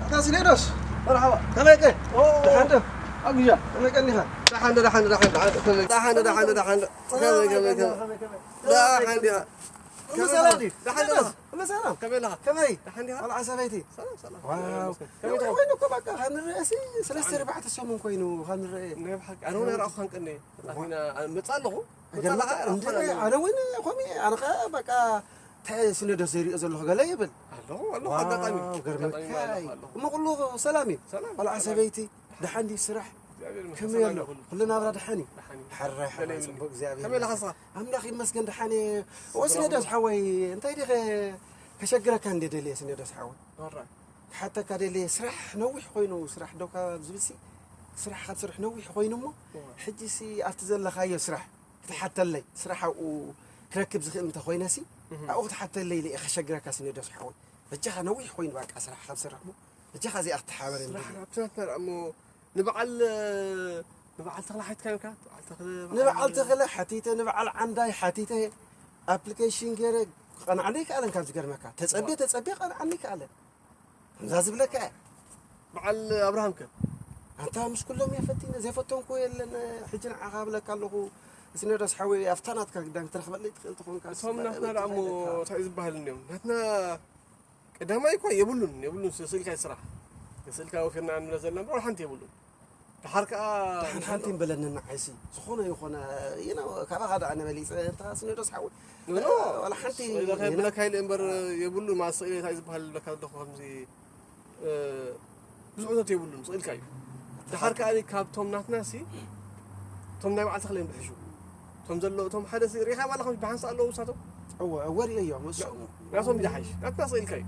ኣታ ሲኖዶስ፣ መርሓባ። ከመይ ቀ? ኦ፣ ደሓን ዶ? ኣጉያ፣ ከመይ ቀኒኻ? ደሓን ዶ፣ ደሓን ዶ፣ ደሓን ዶ፣ ደሓን ዶ፣ ከመይ፣ ደሓን ዶ፣ ደሓን ዶ፣ ደሓን ዶ? ከመይ፣ ከመይ፣ ከመይ? ከመይ፣ ከመይ? ደሓን ዲኻ? ኩሉ ከመይ ሰላም ተኾነ? ድዩ? ደሓን ዶ? ሲኖዶስ፣ ኩሉ ሰላም? ከመይ ኣለኻ? ከመይ? ደሓን ዲኻ? ቆልዓ ሰበይቲ? ሰላም፣ ሰላም። ዋው። ከመይ ተኾነ? ኮይኑ እኮ በቃ ካብ ንረኣሲ ሰለስተ ኣርባዕተ ሰሙን ኮይኑ ካብ ንረኣ። ናይ ብሓቂ፣ ኣነ እውን ኣይረኣኹኻን ቀንየ። ተጣፊና፣ መጻ ኣለኹ። መጻ ገርመካ ኣለኻ? እንደ ኣነ እውን ከምኡ እየ። ኣነ ኸ በቃ እንታይ ስነ ደስ ዘይሪኦ ዘለኹ ገለ ይብል። ኣለኹ፣ ኣለኹ፣ ዋው፣ ኣጋጣሚ። ገርመካ። ኣጋጣሚ ኣለኹ፣ ኣለኹ። እሞ ኩሉ ሰላም እዩ? ሰላም፣ ቆልዓ ሰላም። ሰበይቲ፣ ደሓን ድዩ ስራሕ? እግዚኣብሔር ይመስገን፣ ከመይ ሰላም ኣሎ? እዩ ኩሉ። ኩሉ ናብራ ደሓን እዩ? ደሓን እዩ። ሕራይ፣ ገለ ሕራይ፣ የብሉን። ጽቡቅ እግዚኣብሔር ከመይ ኣለኻ ይመስገን። ንስኻ? ኣምላኽ ይመስገን ደሓን እየ። ስለ ወስነደስ ሓወይ፣ እንታይ ዲኸ ከሸግረካ እንደ ደልየ ስነደስ ሓወይ? ሕራይ። ክሓተካ ደልየ፣ ስራሕ ነዊሕ ኮይኑ፣ ስራሕ ደው ካብ ዝብልሲ፣ ስራሕ ካብ ስራሕ ነዊሕ ኮይኑ እሞ፣ እዋ። ሕጂሲ ኣብቲ ዘለኻዮ ስራሕ ክትሓተለይ፣ ስራሕ ኣብኡ ክረክብ ዝኽእል እንተ ኮይነሲ፣ እህ። ኣብኡ ክትሓተለይ ኢለ እየ ከሸግረካ ስነደስ ሓወይ። በጃኻ ነዊሕ ኮይኑ በቃ ስራሕ ካብ ስራሕ እሞ፣ በጃኻ እዚኣ ክትሓበረኒ ስራሕ ደልየ። ኣብቲ ናትና እሞ ንበዓል፣ ንበዓል ተኽለ ሓቲትካዮ ኢኻ? በዓል ተኽለ፣ በዓል ንበዓል ተኽለ ሓቲተ፣ ንበዓል ዓንዳይ ሓቲተ፣ ኣፕሊኬሽን ገይረ፣ ክቐንዓኒ ኣይከኣለን ካብ ዝገርመካ። ተጸብየ፣ እዋ። ተጸብየ፣ ክቐንዓኒ ኣይከኣለን። ከምዛ ዝብለካ እየ። በዓል ኣብርሃም ከ? ኣንታ ምስ ኩሎም እየ ፈቲነ፣ ዘይፈተንኩ የለን። ሕጂ ንዓኻ እብለካ ኣለኹ፣ ስነደስ ሓወይ፣ ኣብታ ናትካ ግዳም ክትረኽበለይ ትኽእል ትኾንካ፣ እቶም ናትና ደኣ እሞ እንታይ ዝበሃል እንድዮም? ናትና ቀዳማይ እኳ የብሉን፣ የብሉን፣ ስ-፣ ስእልካ እዩ ስራሕ። ስእልካ ወፊርና ንብለ ዘለና እምበር፣ ወላ ሓንቲ የብሉን። ደሓር ከኣ ደሓን ሓንቲ እምበለኒ ንዓይሲ፣ ዝኾነ ይኾነ፣ you know፣ ካባኻ ደኣ ኣነ በሊጸ፣ እንታ ስነዶስ ሓወይ። ኖ፣ ኖ፣ ዋላ ሓንቲ፣ ስቕ ኢለ you know። ከብለካ ኢለ እምበር፣ የብሉን፣ ማለት ስቕ ኢለ እንታይ ዝበሃል ዝብለካ ዘለኹ ከምዚ፣ እ፣ ብዙሕ እቶት የብሉን፣ ስቕ ኢልካ እዩ። ደሓር ከኣ ካብቶም ናትናሲ፣ እቶም ናይ በዓል ተኽለ እዮም ዝሕሹ። እቶም ዘለዉ፣ እቶም ሓደ ሲ-፣ ሪኢኻ ባላ ከም ብሓንሳእ ኣለዉ ንሳቶም? እወ፣ እወ፣ ሪኤዮም፣ እሱ ናቶም እዩ ዝሓይሽ። ናትና ስቕ ኢልካ እዩ።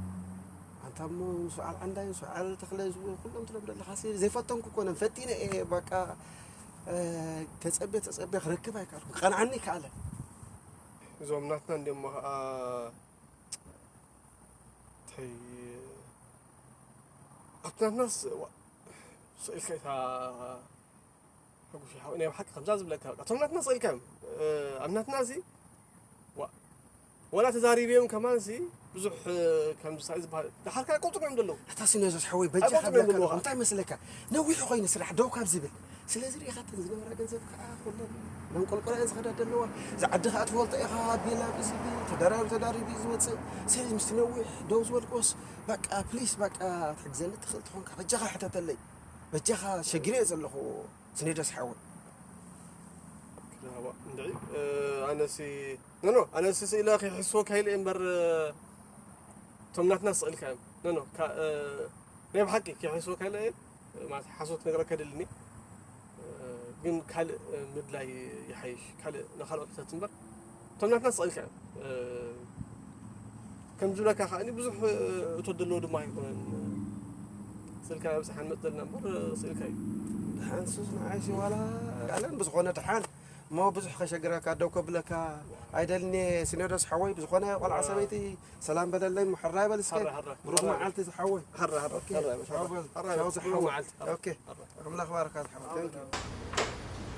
ኣንታ እሞ ምስ በዓል ዓንዳይ፣ ምስ በዓል ተኽለ ዝብሉ ኩሎም ትለምዶ ኣለኻ ሲ-፣ ዘይፈተንኩ እኮ ነን፣ ፈቲነ እየ፣ በቃ፣ እ፣ ተጸብየ፣ ተጸብየ ክረክብ ኣይከኣልኩ፣ ክቐንዓኒ ኣይከኣለን። እዞም ናትና እንዲኦም ከኣ፣ እንታይ፣ ኣብቲ ናትናስ፣ ዋ፣ ስቕ ኢልካ እታ ሓጉሽ ሓወይ፣ ናይ ብሓቂ ከምዛ ዝብለካ፣ በቃ፣ እቶም ናትና ስቕ ኢልካ እዮም። እ፣ ኣብ ናትና እዚ፣ ዋ-፣ ወላ ተዛሪብዮም ከማንሲ፣ ብዙሕ፣ እ፣ ከምዚ እንታይ ዝበሃል፣ ደሓር ከኣ ቆጽሮም እዮም ዘለዉ። ኣታ ስነዞስ ሓወይ፣ በጃኻ ኣይቆጽሮም እዮም እብለካ ዘለዉ ኣለኹ። ከዓ። እንታይ መስለካ? ነዊሕ ኮይኑ ስራሕ ደው ካብ ዝብል። ስለዚ ርኢኻ እተን ዝነበራ ገንዘብ ከኣ ኩለን እናንቆልቆላ እየን ዝኸዳ ዘለዋ። እዚ ዓዲ ከኣ ትፈልጦ ኢኻ፣ ቢላ ብዝብል ተደራሪቡ ተዳሪቡ እዩ ዝመጽእ። ስለዚ ምስቲ ነዊሕ ደው ዝበልክዎስ፣ በቃ፣ ፕሊስ፣ በቃ፣ ትሕግዘኒ ትኽእል ትኾንካ፣ በጃኻ ሕተተለይ። በጃኻ ሸጊረ እየ ዘለኹ። ስኒደስ ሓወይ። ክዳዋ እንድዒ፣ እ፣ ኣነሲ፣ ኖ፣ ኖ፣ ኣነሲ ስኢለ ክሕስወካ ኢለ እየ እምበር፣ እ፣ እቶም ናትና ስቕ ኢልካ እዮም። ኖ፣ ኖ፣ ካ-፣ እ፣ ናይ ብሓቂ ክሕስወካ ኢለ እየ፣ ማለት ሓሶት ክነግረካ ኣይደልን እየ። እ፣ ግን ካልእ፣ እ፣ ምድላይ ይሓይሽ፣ ካልእ ንኻልኦት ሕተት እምበር። እቶም ናትና ስቕ ኢልካ እዮም። እ፣ ከም ዝብለካ ከኣ ብዙሕ፣ እ፣ እቶት ዘለዎ ድማ ኣይኮነን። ስልካ ብዝሓ ንመጽእ ዘለና እምበር፣ እ፣ ስእልካ እዩ። ደሓን ሱስ ንዓይሲ ዋላ ቃለን ብዝኾነ ደሓን እሞ ብዙሕ ከሸግረካ ደው ከብለካ ኣይደልን እየ። ሲኖዶስ ሓወይ ብዝኾነ ቆልዓ ሰበይቲ ሰላም በለለይ እሞ ሕራይ በል እስከ። ሕራይ፣ ሕራይ። ብሩኽ መዓልቲ ዝሓወይ። ሕራይ፣ ሕራይ። ኦኬ፣ ሕራይ በል። ቻው በል። ሕራይ ቻው በል። ዝሓወይ። ብሩኽ መዓልቲ። ኦኬ። ኣምላኽ ባርካ ዝሓወይ። Thank you።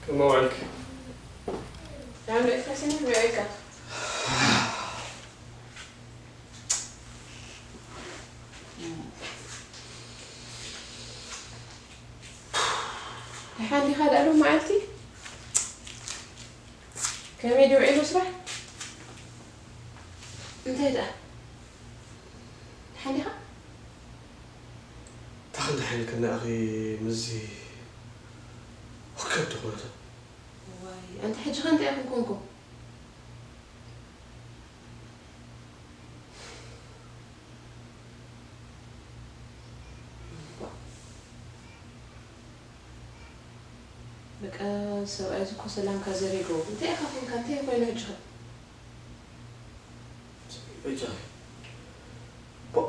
ከመይ ውዒልኪ? ደሓን ውዒልካ ሲኒ? ከመይ ውዒልካ? ደሓን ዲኻ ደኣ ሎሚ መዓልቲ? ከመይ ድዩ ውዒሉ ስራሕ? እንታይ ደኣ? ደሓን ዲኻ? እንታይ ደሓን ከነኣኺ ምስዚ ወከልቲ ኩነታት። ዋይ፣ ኣንታ ሕጂ ኸ እንታይ ኢኹም ኮንኩም? በቃ ሰብኣይ እዚ እኮ ሰላምካ ዘሪጎ። እንታይ ኢኻ ኮንካ? እንታይ ኮይኑ ሕጂ ኸ? በጃኺ። ቦ-፣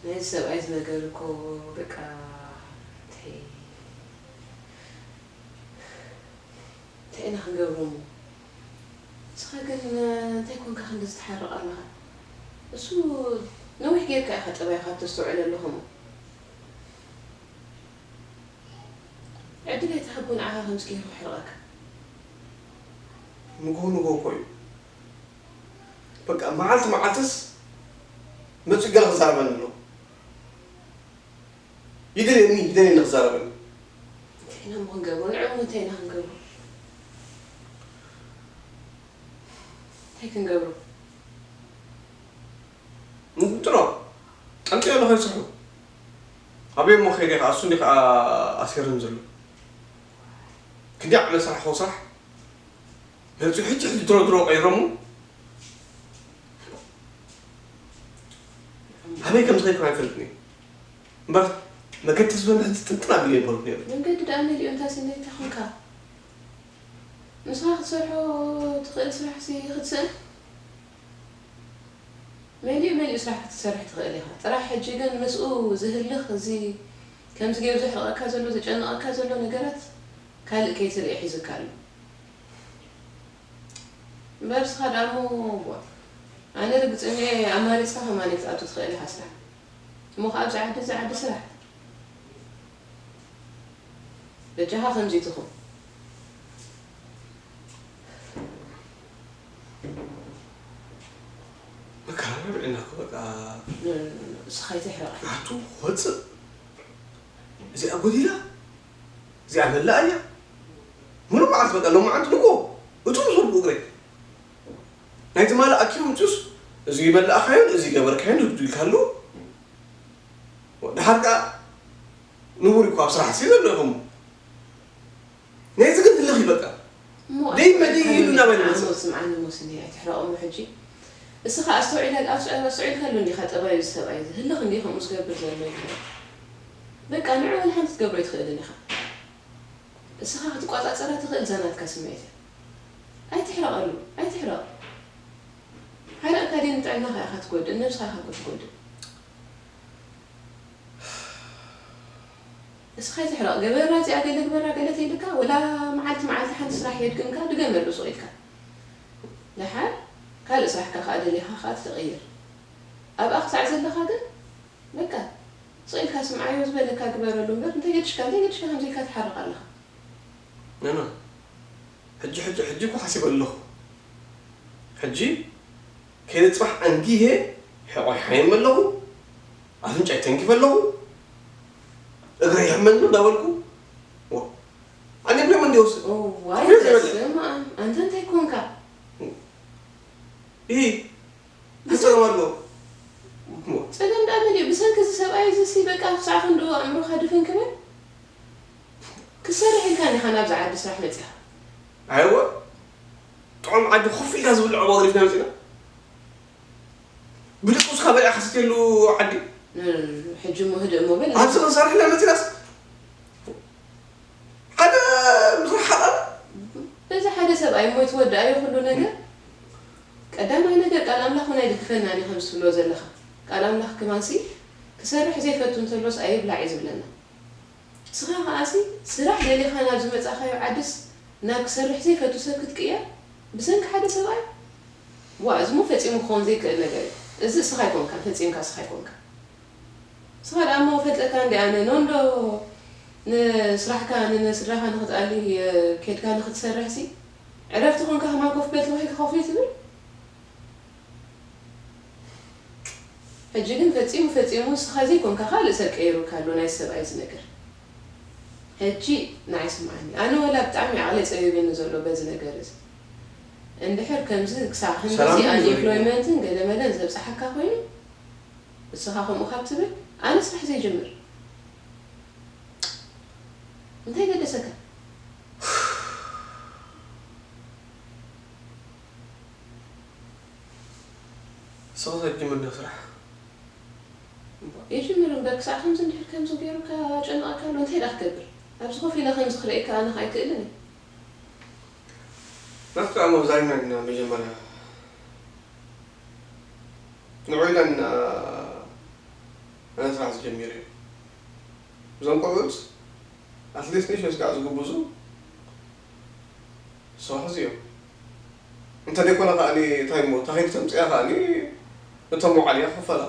ናይዚ ሰብኣይ ዝነገር እኮ በቃ እንታይ እንታይ ኢና ክንገብሮ እሞ? ንስኻ ግን እንታይ ኮንካ ክንድዚ ትሓርቕ ኣለኻ? እሱ ነዊሕ ጌርካ ኢኻ ጠባይኻ ተስተውዕል ኣለኹ እሞ። ዕድል ኣይትሃቦ ንዓኻ ከምዚ ገይሩ ክሕርቐካ። ንግሆ ንግሆ እኮ እዩ። በቃ መዓልቲ መዓልትስ መፂኡ ገለ ክዛረበኒ ኣሎ። ይደልየኒ ይደልየኒ ክዛረበኒ። እንታይ ኢና እሞ ክንገብሮ? ንዕኡ እንታይ ኢና ክንገብሮ? እንታይ ክንገብሮ? እንጥሮ ጠንጢዮ ኣለኸ ይስርሑ ኣበይ እሞ ከይደ ከዓ እሱ እንዲ ከዓ ኣሲርም ዘሎ ክንዲ ዓመት ስራሕ ከው ስራሕ መፂኡ ሕጂ ሕጂ ድሮ ድሮ ቀይሮሙ ኣበይ ከም ዝኸይድ ኣይፈልጥን እየ እምበር መገዲ ዝበለ ሕጂ ጥንጥን ኣቢለ ይበሉት ነይሩ መንገዲ ደኣ መሊኡ እንታ ሲነይ ተኾንካ ንስኻ ክትሰርሖ ትኽእል ስራሕሲ ክትስእን መሊኡ መሊኡ ስራሕ ክትሰርሕ ትኽእል ኢኻ። ጥራሕ ሕጂ ግን ምስኡ ዝህልኽ እዚ ከምዚ ገይሩ ዘሕቕቐካ ዘሎ ዘጨንቐካ ዘሎ ነገራት ካልእ ከይትርኢ ሒዙካ ኣሎ። እምበር ንስኻ ደኣ እሞ ዋ ኣነ ርግጸኛ እየ ኣማሪጽካ ከማን ክትኣቱ ትኽእል ኢኻ ስራሕ። እሞ ኸኣ ኣብዚ ዓዲ እዚ ዓዲ ስራሕ። በጃኻ ከምዚ ትኹን። መከራና ብዕና እኮ በቃ እስኻ ኣይትሕረቕ። ኣቱ ወፅእ እዚኣ ጎዲላ እዚኣ መላእ እያ ሙሉእ መዓልቲ በቃ ሎማዓንቲ ንጎ እቱ ምስወድቁ እግረይ ናይ ትማሊ ኣኪቡ ምፅኡስ እዚ ይበላእካዮን እዚ ይገበርካዮን ርዱ ኢልካሉ ድሓር ከዓ ንቡር እኮ ኣብ ስራሕ ሲ ዘሎ ኢኹም ናይዚ ግን ህልኽ ይበቃ ደይ መደይ ኢሉ ናበይ ዝመፅእ ስምዓኒ ሞስኒ ኣይትሕረቐሞ ሕጂ እስኻ ኣስተውዒልካሉ እንዲኻ ጠባዩ እዚ ሰብኣይ እዚ ህልኽ እንዲ ከምኡ ዝገብር ዘሎ ኢልካ በቃ ንዑ ወላ ሓንቲ ክትገብሮ ኣይትኽእልን ኢኻ እስኻ ክትቋፃፀራ ትኽእል እዛ ናትካ ስምዒት እያ ኣይትሕረቐሉ ኣይትሕረቕ ሓረቕካ ድዩ ንጥዕናኻ ኢኻ ትጎድእ ነብስኻ ኢኻ እኮ ትጎድእ እስኻ ኣይትሕረቕ ገበራ እዚኣ ገለ ግበራ ገለ ተይልካ ወላ መዓልቲ መዓልቲ ሓንቲ ስራሕ የድግምካ ድገመሉ ሱቕ ኢልካ ደሓር ካልእ ስራሕካ ከዓ ደሊኻ ከዓ ትቕይር ኣብኣ ክሳዕ ዘለኻ ግን በቃ ስቕ ኢልካ ስምዓዮ ዝበለካ ግበረሉ እምበር እንታይ ገድሽካ እንታይ ገድሽካ ከምዚ ኢልካ ትሓርቕ ኣለኻ። ናና ሕጂ ሕጂ ሕጂ እኮ ሓሲበ ኣለኹ ሕጂ ከይደ ፅባሕ ኣንጊሄ ሕቖይ ሓየመ ኣለኹ ኣፍንጫይ ተንኪፈ ኣለኹ እግረይ ይሕመኒ እንዳበልኩ ኣነ ብለመ እንዲወስድ ዋይ በስመ ኣብ ኣንተ እንታይ ኮንካ ይሄ ክፀረብ ኣለዎ ጸገም ደኣ መን እዩ ብሰንኪ እዚ ሰብኣይ እዚ ሲ በቃ ክሳዕ ክንድኡ ኣእምሮኻ ድፍን ክብል ክትሰርሕ ኢልካ እንዲኻ ናብዚ ዓዲ ስራሕ መጺኻ ኣይወ ጥዑም ዓዲ ኮፍ ኢልካ ዝብልዖ መግሪፍና መፂና ብድቁስካ በሊዕካ ስትየሉ ዓዲ ሕጂ እሞ ህድእ እሞ በል ኣብዚ ክንሰርሕ ኢና መፂናስ ሓደ ምስራሕ ሓጣን በዚ ሓደ ሰብኣይ እሞ ይትወድኣዮ ኩሉ ነገር ቀዳማይ ነገር ቃል ኣምላኽ እውን ኣይድግፈናን እዩ ከምዚ ትብሎ ዘለኻ ቃል ኣምላኽ ክማንሲ ክሰርሕ ዘይፈቱ እንተሎስ ኣይብላዕ እዩ ዝብለና እስኻ ከኣሲ ስራሕ ደሊኻ ናብ ዝመጻኻዮ ዓድስ ናብ ክሰርሕ ዘይፈቱ ሰብ ክትቅየር ብሰንኪ ሓደ ሰብኣይ ዋእ እዚ እሞ ፈጺሙ ክኸውን ዘይክእል ነገር እዩ እዚ እስኻ ኣይኮንካን ፈጺምካ እስኻ ኣይኮንካን እስኻ ደኣ እሞ ፈልጠካ እንዲ ኣነ ኖንዶ ንስራሕካ ንስድራኻ ንክትኣሊ ኬድካ ንክትሰርሕሲ ዕረፍቲ ኮንካ ከማን ኮፍ በል ተባሂልካ ኮፍ ትብል ሕጂ ግን ፈጺሙ ፈጺሙ ንስኻ ዘይኮንካ ካልእ ሰብ ቀይሩካ ኣሎ ናይ ሰብኣይ እዚ ነገር ሕጂ ንዓይ ስምዓኒ ኣነ ወላ ብጣዕሚ ዓቕለይ ጸቢብኒ ዘሎ በዚ ነገር እዚ እንድሕር ከምዚ ክሳዕ ክንድዚ ሰላም ይበል። ኣንኤምፕሎይመንትን ገለመለን ዘብጽሓካ ኮይኑ ንስኻ ከምኡ ካብ ትብል ኣነ ስራሕ ዘይጅምር እንታይ ገደሰካ ንስኻ ዘይትጅምር ዶ ስራሕ ይጅምር እምበር ክሳዕ ከምዚ እንድሕር ከምዚ ገይሩካ ጨንቐካ ኣሎ እንታይ ደኣ ክገብር ኣብዚ ኮፍ ኢለ ከምዚ ክርእየካ ኣነ ከኣ ኣይክእልን እየ ናትካ እሞ ዛሪብና ኢና መጀመርያ። ንዑ ኢለን ኣነ ስራሕ ዝጀሚር እዩ። እዞም ቆልዑት ኣትሊስት ንሽ ስጋዕ ዝግብዙ ሰው ሕዚ እዮም። እንተ ደይኮነ ከኣኒ እንታይ እሞ ተኸይድ ተምፅያ ከኣኒ እቶም መውዓል እያ ክፈላ።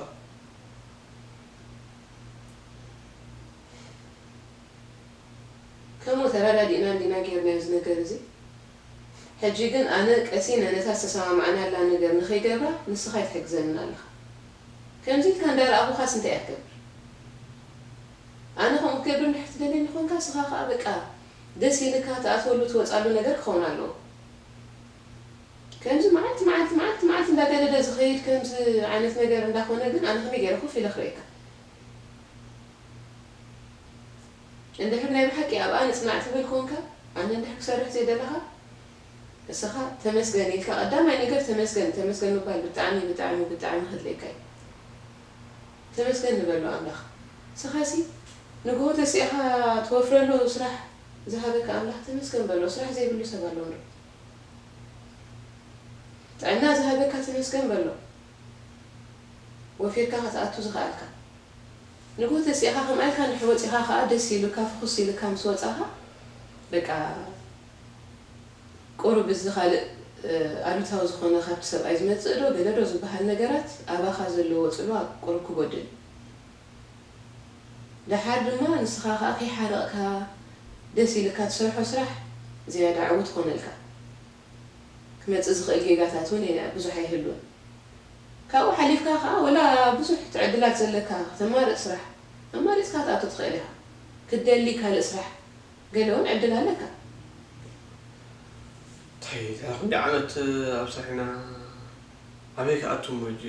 ከምኡ ተረዳዲእና እንዲና ጌርናዮ እዚ ነገር እዚ። ሕጂ ግን ኣነ ቀሲነ ነታ ዝተሰማማዕናላ ነገር ንኸይገብራ ንስኻ ኣይትሕግዘንን ኣለኻ። ከምዚ ኢልካ እንዳረኣኹኻስ እንታይ እያ ትገብር? ኣነ ከምኡ ክገብር እንድሕር ትደልየኒ ኾንካ ንስኻ ኸኣ በቃ ደስ ኢልካ ትኣትወሉ ትወጻሉ ነገር ክኸውን ኣለዎ። ከምዚ መዓልቲ መዓልቲ መዓልቲ መዓልቲ እንዳገደደ ዝኸይድ ከምዚ ዓይነት ነገር እንዳኾነ ግን ኣነ ከመይ ገይረ ኮፍ ኢለ ክርእየካ? እንድሕር ናይ ብሓቂ ኣብኣ ንጽናዕ ትብል ኮንካ፣ ኣነ እንድሕር ክሰርሕ ዘይደለኻ፣ ንስኻ ተመስገን ኢልካ ቀዳማይ ነገር ተመስገን፣ ተመስገን ምባል ብጣዕሚ ብጣዕሚ ብጣዕሚ ከድልየካ እዩ። ተመስገን ንበሎ ኣምላኽ። ንስኻሲ ንግሆ ተሲእኻ ትወፍረሉ ስራሕ ዝሃበካ ኣምላኽ ተመስገን በሎ። ስራሕ ዘይብሉ ሰብ ኣሎ እንዶ? ጥዕና ዝሃበካ ተመስገን በሎ። ወፊርካ ክትኣቱ ዝኸኣልካ። ንግሆ ተሲእኻ ከምኣ ኢልካ እንድሕር ወጺኻ ከኣ ደስ ኢሉካ ፍኹስ ኢልካ ምስ ወጻኻ በቃ ቁሩብ እዚ ካልእ ኣሉታዊ ዝኾነ ካብቲ ሰብኣይ ዝመጽእ ዶ ገለ ዶ ዝበሃል ነገራት ኣባኻ ዘለዎ ጽልዋ ቁሩብ ክጎድል እዩ። ደሓር ድማ ንስኻ ከኣ ከይሓረቕካ ደስ ኢልካ ትሰርሖ ስራሕ ዝያዳ ዕዉት ክኾነልካ። ክመጽእ ዝኽእል ጌጋታት እውን ብዙሕ ኣይህሉን። ካብኡ ሓሊፍካ ከኣ ወላ ብዙሕ እቲ ዕድላት ዘለካ ከተማርጽ ስራሕ ኣማሪጽካ ክትኣቱ ትኽእል ኢኻ። ክትደሊ ካልእ ስራሕ ገለ እውን ዕድል ኣለካ። እንታይ ደኣ ክንደይ ዓመት ኣብ ስራሕ ኢና ኣበይ ክኣቱ እሞ ሕጂ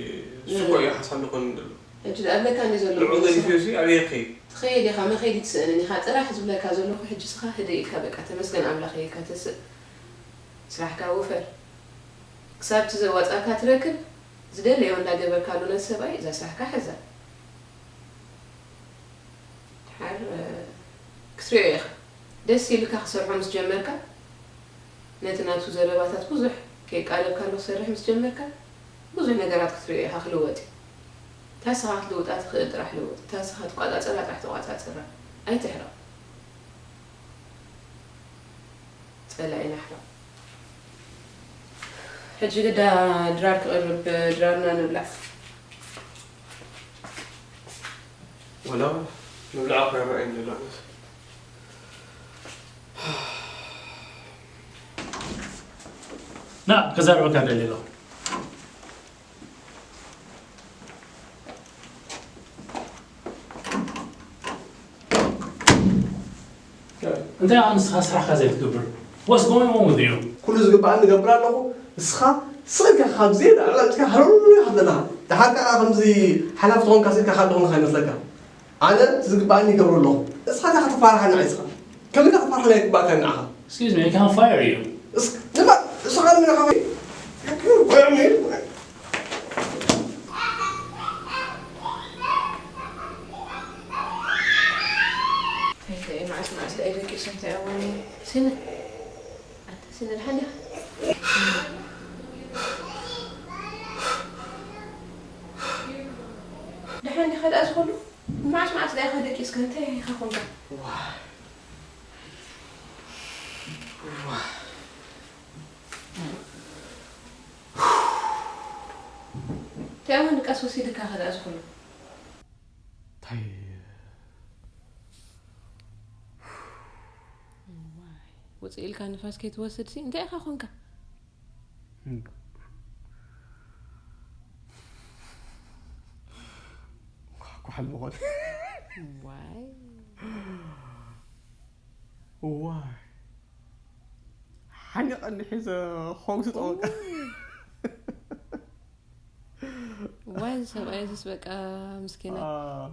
እሱ እኮ እዩ ሓሳብ ዝኾን ዘሎ። ሕጂ ደኣ ኣብለካ እንዲ ዘሎ ንዕኡ ገዲፉ ሲ ኣበይ ክኸይድ? ትኸይድ ኢኻ መኸይድ ይትስእንን ኢኻ ጥራሕ ዝብለካ ዘለኹ ሕጂ ስኻ ህደ ኢልካ በቃ ተመስገን ኣምላኽ ኢልካ ተስእ ስራሕካ ውፈር ክሳብ እቲ ዘዋፃእካ ትረክብ ዝደለዮ እንዳገበርካሉ ነቲ ሰብኣይ እዛ ስራሕካ ሕዛ ሓር ክትሪኦ ኢኻ ደስ ኢልካ ክሰርሖ ምስ ጀመርካ ነቲ ናቱ ዘረባታት ብዙሕ ከየቃለብካሉ ክሰርሕ ምስ ጀመርካ ብዙሕ ነገራት ክትሪኦ ኢኻ ክልወጥ እዩ እታ ስኻ ክትልውጣ ትኽእል ጥራሕ ልውጥ እታ ስኻ ትቋፃፀራ ጥራሕ ተቋፃፅራ ኣይትሕረቕ ፀላኢ ናሕራ ሕጂ ግዳ ድራር ክቕርብ ድራርና ንብላዕ ወላ ምብላዕ እኮ ይረኣየኒ ዘሎ ኣነስ ና ከዛርበካ ደሊ ኣለኹ እንታይ ኣንስኻ ስራሕካ ዘይትገብር What's going on with you? ኩሉ ዝግባኣኒ እገብር ኣለኹ ንስኻ ስቕ ኢልካ ካብ ዜና ዕላልትካ ሃረሩ ኢኻ ዘለኻ ደሓር ከኣ ከምዚ ሓላፊ ተኾንካ ስኢልካ ካብ ዝኾንካ ይመስለካ ኣነ ዝግባኣኒ ይገብር ኣለኹ ንስኻ እንታይ ከተፋርሓና ኢኻ ከመይ ኢልካ ተፋርሓና ይግባኣካ ንዓኻ Excuse me, I can't fire you. እስክ ንባ ንስኻ ንመን ኢኻ እንታይ እንታይ መዓስ መዓስ ደኣ ደቂሱ እንታይ ኣወኒ ስነ ኣታ ስነ ደሓን ዲኻ ደሓን ዲኻ ደኣ ዝኾሉ መዓስ መዓስ ደኣ ኢኻ ደቂስካ እንታይ ኢኻ ኮንካ እንታይ እውን ድቃስ ወሲድካ ከ ደኣ ዝኾሉ እንታይ ውፅእ ኢልካ ንፋስ ከይትወስድ ሲ እንታይ ኢኻ ኮንካ ኳሓል ምኾን ዋይ ዋይ ሓኒቐኒ ሒዘ ኾንኩ ጠወቀ ዋይ ሰብኣይ ሱስ በቃ ምስኪና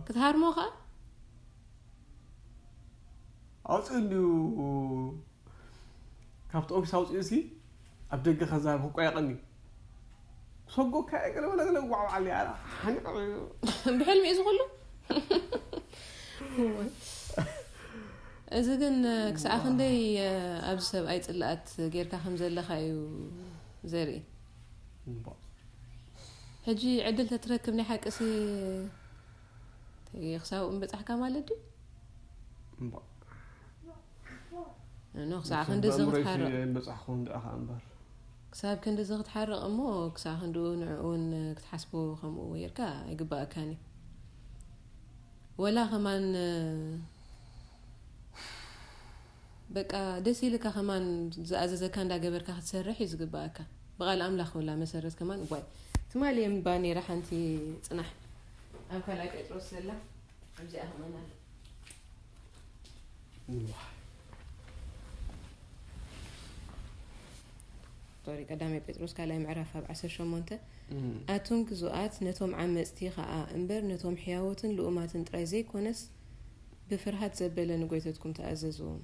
ክትሃርሞ ከዓ ኣውፅኡ እንድዩ ካብቲ ኦፊስ ኣውፅኡ ሲ ኣብ ደገ ከዛብ ክቆያቐኒ ክሰጎካ እየ ገለ በለ ገለ ዋዕዋዓለ ኣላ ሓኒቐ ብሕልሚ እዩ ዝኹሉ እዚ ግን ክሳዕ ክንደይ ኣብዚ ሰብኣይ ጽላኣት ጌርካ ከም ዘለኻ እዩ ዘርኢ። ሕጂ ዕድል ተትረክብ ናይ ሓቅሲ ክሳብኡ ምበጻሕካ ማለት ድዩ? ኖ ክሳዕ ክንድዚ ክትሓርቕ በጻሕኹም ደኣ ከኣ እምበር። ክሳብ ክንድዚ ክትሓርቕ እሞ ክሳብ ክንድኡ ንዕኡ እውን ክትሓስቦ ከምኡ ጌርካ ኣይግባኣካን እዩ። ወላ ከማን በቃ ደስ ኢልካ ከማን ዝኣዘዘካ እንዳገበርካ ክትሰርሕ እዩ ዝግባኣካ። ብቓል ኣምላኽ ወላ መሰረት ከማን ዋይ ትማሊ እየ ምባ ነይራ ሓንቲ ጽናሕ ኣብ ካልኣይ ጴጥሮስ ዘላ ኣብዚኣ ከማን ኣላ። ሶሪ ቀዳማይ ጴጥሮስ ካልኣይ ምዕራፍ ኣብ ዓሰርተ ሸሞንተ ኣቱም ግዙኣት ነቶም ዓመፅቲ ኸዓ እምበር ነቶም ሕያዎትን ልኡማትን ጥራይ ዘይኮነስ ብፍርሃት ዘበለ ንጎይተትኩም ተኣዘዝዎም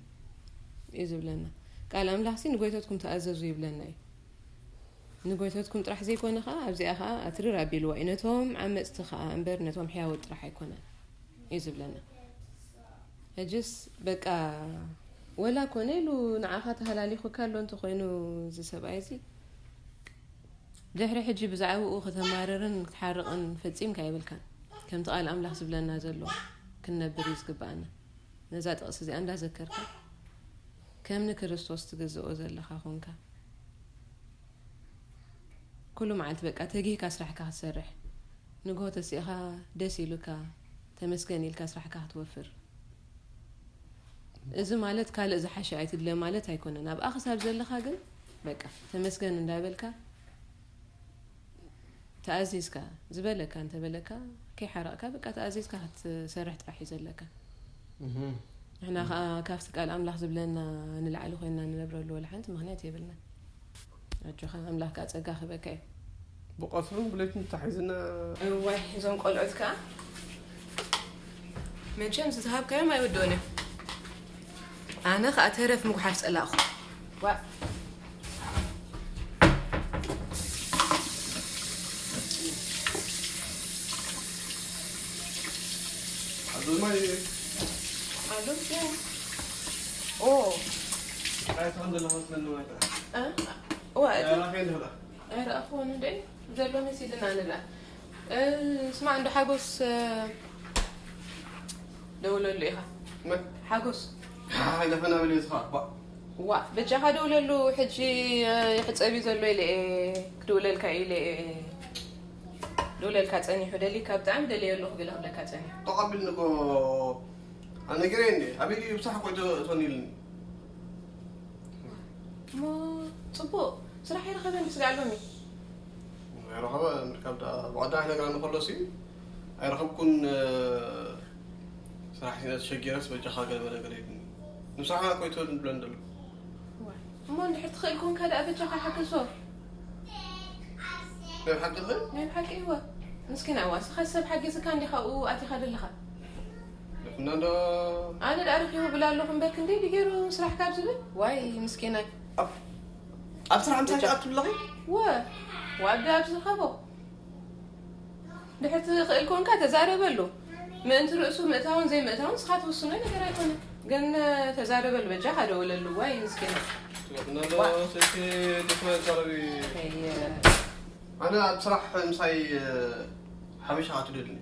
እዩ ዝብለና። ቃል ኣምላኽሲ ንጎይተትኩም ተኣዘዙ ይብለና እዩ። ንጎይተትኩም ጥራሕ ዘይኮነ ኸዓ ኣብዚኣ ኸዓ ኣትርር ኣቢልዋ እዩ ነቶም ዓመፅቲ ኸዓ እምበር ነቶም ሕያዎት ጥራሕ ኣይኮነን እዩ ዝብለና። ሕጅስ በቃ ወላ ኮነ ኢሉ ንዓኻ ተሃላሊኹካ ኣሎ እንተኾይኑ እዚ ሰብኣይ እዚ ድሕሪ ሕጂ ብዛዕባኡ ከተማርርን ክትሓርቕን ፈጺምካ የብልካን። ከምቲ ቃል ኣምላኽ ዝብለና ዘሎ ክንነብር እዩ ዝግብኣና። ነዛ ጥቕሲ እዚኣ እንዳዘከርካ ከም ንክርስቶስ ትግዝኦ ዘለኻ ኮንካ ኩሉ መዓልቲ በቃ ተጊህካ ስራሕካ ክትሰርሕ ንግሆ ተሲእኻ ደስ ኢሉካ ተመስገን ኢልካ ስራሕካ ክትወፍር። እዚ ማለት ካልእ ዝሓሸ ኣይትድለ ማለት ኣይኮነን። ኣብኣ ክሳብ ዘለኻ ግን በቃ ተመስገን እንዳበልካ ተኣዚዝካ ዝበለካ እንተበለካ ከይሓረቕካ በቃ ተኣዚዝካ ክትሰርሕ ጥራሕ እዩ ዘለካ። ንሕና ከዓ ካብቲ ቃል ኣምላኽ ዝብለና ንላዕሊ ኮይንና ንነብረሉ ወላ ሓንቲ ምኽንያት የብልና። ኣጆኻ ኣምላኽ ከዓ ጸጋ ክበካ እዩ። ብቐትርን ብለይትን ተታሒዝና እዋይ እዞም ቆልዑት ከዓ መቸም ዝተሃብካዮም ኣይወደኡን እዮም። ኣነ ከዓ ተረፍ ምጉሓፍ ፀላእኹ። ዋ ኣዞማይ ኣሎ ኦ ኣይትኾን ዘለኹ ስለኒ ማለት ዋ እቲ ራፌ እንደላ ኣይረኣኽዎን እንደ ዘሎ መሲልና ንላ ስማ እንዶ ሓጎስ ደውለሉ ኢኻ ሓጎስ ሓይለፈና በለ ዝኻ ዋ በጃኻ ደውለሉ ሕጂ ይሕፀብ እዩ ዘሎ ኢለ ክድውለልካ ኢለ ደውለልካ ፀኒሑ ደሊካ ብጣዕሚ ደልየ ኣለኹ ገለ ክብለካ ፀኒሑ ተቐቢልኒ እኮ ኣነገረ እንደ ኣበይ ብሳሕ እኮ እቶን ኢልኒ እሞ ፅቡቅ ስራሕ ይረኸበ እንዲ ስጋዕ ሎሚ ኣይረኸበ ምርካብ ዳ ብቐዳማይ ነግራ ንከሎ ሲ ኣይረኸብኩን ስራሕ ሲነ ተሸጊረስ በጃኻ ገለ ነገር ኢልኒ ንስራሕና ኮይቶ ንብለን ደሎ እሞ እንድሕር ትኽእል ኮንካ ደኣ በጃኻ ሓግዞ ናይ ሓቂ ትኽእል ናይ ብሓቂ እወ ምስኪና እዋ እስኻ ሰብ ሓጊዝካ እንዲኻ ኣብኡ ኣቲኻ ደለኻ ደፍና እንዶ ኣነ ደኣ ረኺቡ ብላ ኣለኹ እምበር ክንደይ ድገይሩ ስራሕ ካብ ዝብል ዋይ ምስኪናይ ኣብ ስራሕ ምሳይ ኣትብለኺ ወ ዋቢ ኣብ ዝኸቦ ድሕር ትኽእል ኮንካ ተዛረበሉ ምእንቲ ርእሱ ምእታውን ዘይምእታውን ስኻ ትውስኖ ነገር ኣይኮነ ግን ተዛረበሉ በጃ ካደወለሉ ዋይ ምስኪና ስልኪ ድክመ ዛረቢ ኣነ ኣብ ስራሕ ምሳይ ሓበሻ ኣትደልኒ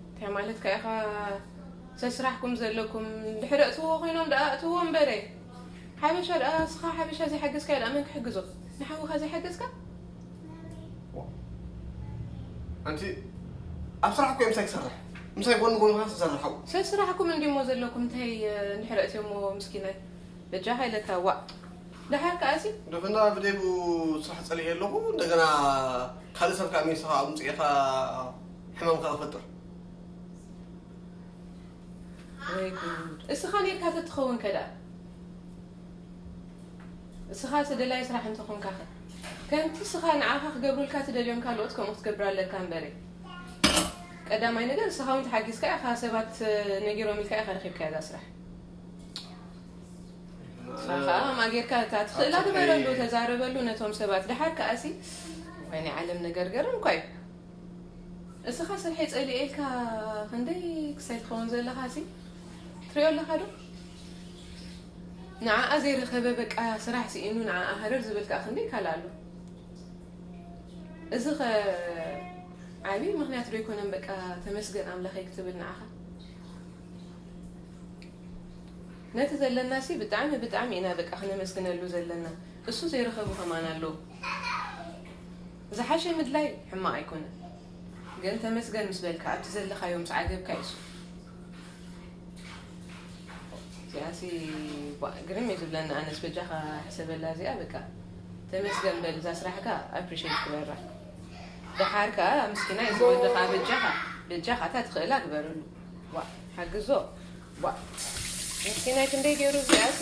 እንታይ ማለት ከ ኢኻ ሰስራሕኩም ዘለኩም ድሕሪ እትዎ ኮይኖም ደኣ እትዎ እምበረ ሓበሻ ደኣ እስኻ ሓበሻ ዘይሓገዝካ ደኣ መን ክሕግዞ ንሓውኻ ዘይሓገዝካ ኣንቲ ኣብ ስራሕ እኮ ምሳይ ክሰርሕ ምሳይ ጎን ጎን ካ ትሰርሕ ሓው ሰስራሕኩም እንዲሞ ዘለኩም እንታይ እንድሕሪ እትዮሞ ምስኪናይ በጃኻ ኢለካ ዋእ ደሓር ከኣሲ ደፍና ብደይቡ ስራሕ ጸሊኤ ኣለኹ እንደገና ካልእ ሰብ ከኣ ሚስኻ ኣምጽኤኻ ሕማም ከኣ ፈጥር ወይ ጉድ እስኻ ኔርካ ተትኸውን ከዳ እስኻ እቲ ደላይ ስራሕ እንተኾንካ ኸ ከምቲ እስኻ ንዓኻ ክገብሩልካ ትደልዮም ካልኦት ከምኡ ክትገብር ኣለካ እምበረ ቀዳማይ ነገር እስኻ እውን ተሓጊዝካ ኢኻ ሰባት ነጊሮም ኢልካ ኢኻ ረኺብካያ እዛ ስራሕ ንስኻ ኸዓ ማጌርካ እታ ትኽእላ ግበረሉ ተዛረበሉ ነቶም ሰባት ደሓር ከኣሲ ወይ ናይ ዓለም ነገር ገርም እኳ እዩ እስኻ ስርሐይ ጸሊኤ ኢልካ ክንደይ ክሳይ ትኸውን ዘለኻሲ ትሪኦ ኣለኻ ዶ? ንዓኣ ዘይረኸበ በቃ ስራሕ ስኢኑ ንዓኣ ሃረር ዝብል ከኣ ክንደይ ካልእ ኣሎ። እዚ ኸ ዓብዪ ምኽንያት ዶ ኣይኮነን በቃ ተመስገን ኣምላኸይ ክትብል ንዓኻ? ነቲ ዘለናሲ ብጣዕሚ ብጣዕሚ ኢና በቃ ክነመስግነሉ ዘለና። እሱ ዘይረኸቡ ከማን ኣለዉ። ዝሓሸ ምድላይ ሕማቕ ኣይኮነን፣ ግን ተመስገን ምስ በልካ ኣብቲ ዘለኻዮ ምስ ዓገብካ እዩ እሱ። እዚኣሲ ቧእ ግርም እዩ ዝብለኒ። ኣነስ በጃኻ ሕሰበላ እዚኣ በቃ ተመስገን በል። እዛ ስራሕካ ኣፕሪሼት ክበራ። ደሓር ከኣ ምስኪናይ እዚ ወድኻ በጃኻ በጃኻ እታ ትኽእላ ግበረሉ። ዋ ሓግዞ። ዋ ምስኪናይ ክንደይ ገይሩ እዚኣሲ